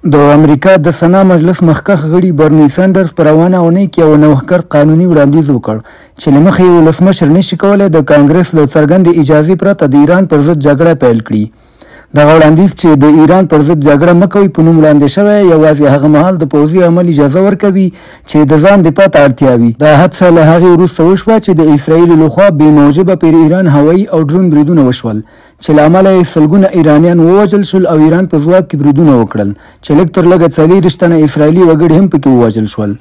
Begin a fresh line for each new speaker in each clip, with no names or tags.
د امریکا د سنا مجلس مخکښ غړي برني سانډرز په روانه اونۍ کې یو نوښتګر قانوني وړاندیز وکړ چې له مخې یې ولسمشر نشي کولی د کانګرس له څرګندې اجازې پرته د ایران پر ضد جګړه پیل کړي. دغه وړاندیز چې د ایران پر ضد جګړه مه کوئ په نوم وړاندې شوی، یوازې هغه مهال د پوځي عمل اجازه ورکوي چې د ځان دفاع ته اړتیا وي. دا هڅه له هغې وروسته وشوه چې د اسراییلو لخوا بې موجبه پر ایران هوایي او ډرون بریدونه وشول چې له امله یې سلګونه ایرانیان ووژل شول او ایران په ځواب کې بریدونه وکړل چې لږ تر لږه 24 تنه اسراییلي وګړي هم پکې ووژل شول.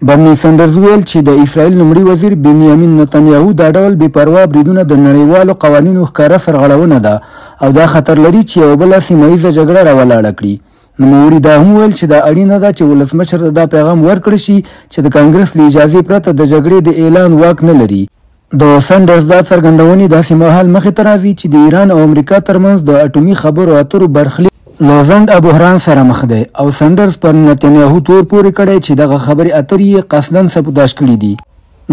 برني سانډرز وویل چې د اسراییل لومړي وزیر بنیامین نتنیاهو دا ډول بې پروا بریدونه د نړیوالو قوانینو ښکاره سرغړونه ده او دا خطر لري چې یوه بله سیمه ییزه جګړه راولاړه کړي. نوموړي دا هم وویل چې دا اړینه ده چې ولسمشر ته دا پیغام ورکړ شي چې د کانګرس له اجازې پرته د جګړې د اعلان واک نه لري. د سانډرز دا څرګندونې داسې مهال مخې ته راځي چې د ایران او امریکا ترمنځ د اټومي خبرو اترو برخلیک له ځنډ او بحران سره مخ دی او سانډرز پر نتنیاهو تور پورې کړی چې دغه خبرې اترې یې قصداً سبوتاژ کړې دي.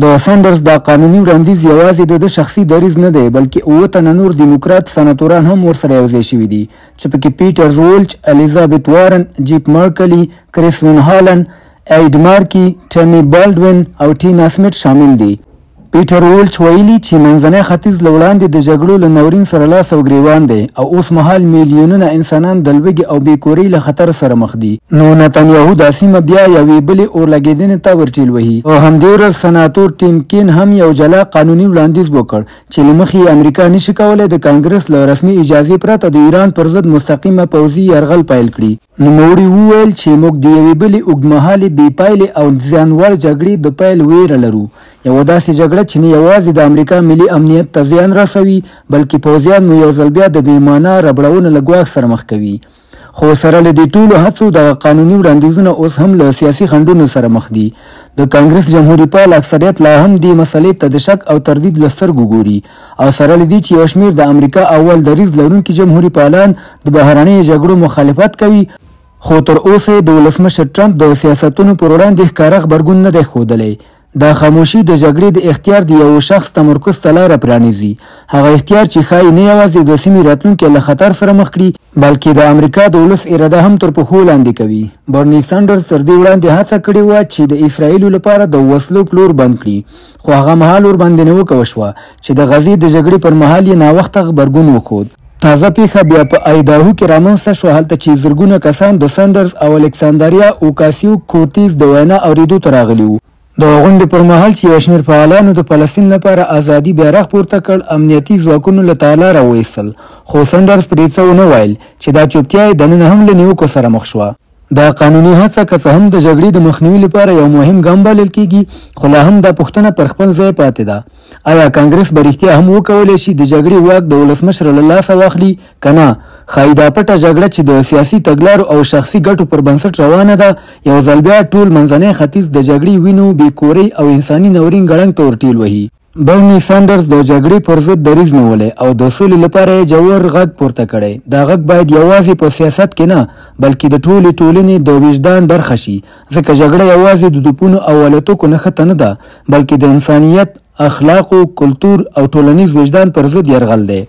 د سانډرز دا قانوني وړاندیز یوازې د ده شخصي دریځ نه دی، بلکې 7 تنه نور دیموکرات سناتوران هم ورسره یوځای شوي دي چې پکې پیټرز وولچ، الیزابت وارن، جیپ مارکلي، کریس ون هالن، ایډ مارکي، ټیمي بالډوین او ټینا سمیټ شامل دي. پیټر وولچ ویلي چې منځنی ختیځ له وړاندې د جګړو له ناورین سره لاس او ګریوان دی او اوس مهال میلیونونه انسانان د لوږې او بې کورۍ له خطر سره مخ دي، نو نتنیاهو دا سیمه بیا یوې بلې اورلګېدنې ته ورټېل وهي. په همدې ورځ سناتور ټیم کین هم یو جلا قانوني وړاندیز وکړ چې له مخې یې امریکا نشي کولی د کانګرس له رسمي اجازې پرته د ایران پر ضد مستقیمه پوځي یرغل پیل کړي. نوموړي وویل چې موږ د یوې بلې اوږدمهالې بې پایلې او زیانوړ جګړې د پیل ویره لرو، یوه داسې جګړه چې نه یوازې د امریکا ملي امنیت ته زیان رسوي، بلکې پوځیان مو یو ځل بیا د بې معنا ربړونو له ګواښ سره مخ کوي. خو سره له دې ټولو هڅو دغه قانوني وړاندیزونه اوس هم له سیاسي خنډونو سره مخ دي. د کانګرس جمهوریپال اکثریت لا هم دې مسئلې ته د شک او تردید له سترګو ګوري او سره له دې چې یو شمېر د امریکا اول دریځ لرونکي جمهوریپالان د بهرنیو جګړو مخالفت کوي، خو تر اوسه یې د ولسمشر ټرمپ د سیاستونو پر وړاندې ښکاره غبرګون نه دی ښودلی. دا خاموشي د جګړې د اختیار د یو شخص تمرکز ته لاره پرانیزي، هغه اختیار چې ښایي نه یوازې د سیمې راتلونکی له خطر سره مخ کړي، بلکې د امریکا د ولس اراده هم تر پښو لاندې کوي. برني سانډرز تر دې وړاندې هڅه کړې وه چې د اسراییلو لپاره د وسلو پلور بند کړي، خو هغه مهال ورباندې نیوکه وشوه چې د غزې د جګړې پر مهال یې ناوخته غبرګون وښود. تازه پیښه بیا په ایداهو کې رامنځته شوه، هلته چې زرګونه کسان د سانډرز او الکساندریا اوکاسیو کورتیز د وینا اورېدو ته راغلي وو. د غونډې پر مهال چې یو شمېر فعالانو د فلسطین لپاره ازادي بیرغ پورته کړ، امنیتي ځواکونو له تالاره وایستل، خو سانډرز پرې څه ونه ویل چې دا چوپتیا یې دننه هم له نیوکو سره مخ شوه. دا قانوني هڅه که څه هم د جګړې د مخنیوي لپاره یو مهم ګام بلل کېږي، خو لا هم دا پوښتنه پر خپل ځای پاتې ده: ایا کانګرس به رښتیا هم وکولی شي د جګړې واک د ولسمشر له لاسه واخلي که نه؟ ښایي دا پټه جګړه چې د سیاسي تګلارو او شخصي ګټو پر بنسټ روانه ده، یو ځل بیا ټول منځنی ختیځ د جګړې وینو، بې کورۍ او انساني ناورین ګړنګ ته ورټېل وهي. برني سانډرز د جګړې پر ضد دریځ نیولی او د سولې لپاره یې ژور غږ پورته کړی. دا غږ باید یوازې په سیاست کې نه، بلکې د ټولې ټولنې د وجدان برخه شي، ځکه جګړه یوازې د توپونو او الوتکو نښته نه ده، بلکې د انسانیت، اخلاقو، کلتور او ټولنیز وجدان پر ضد یرغل دی.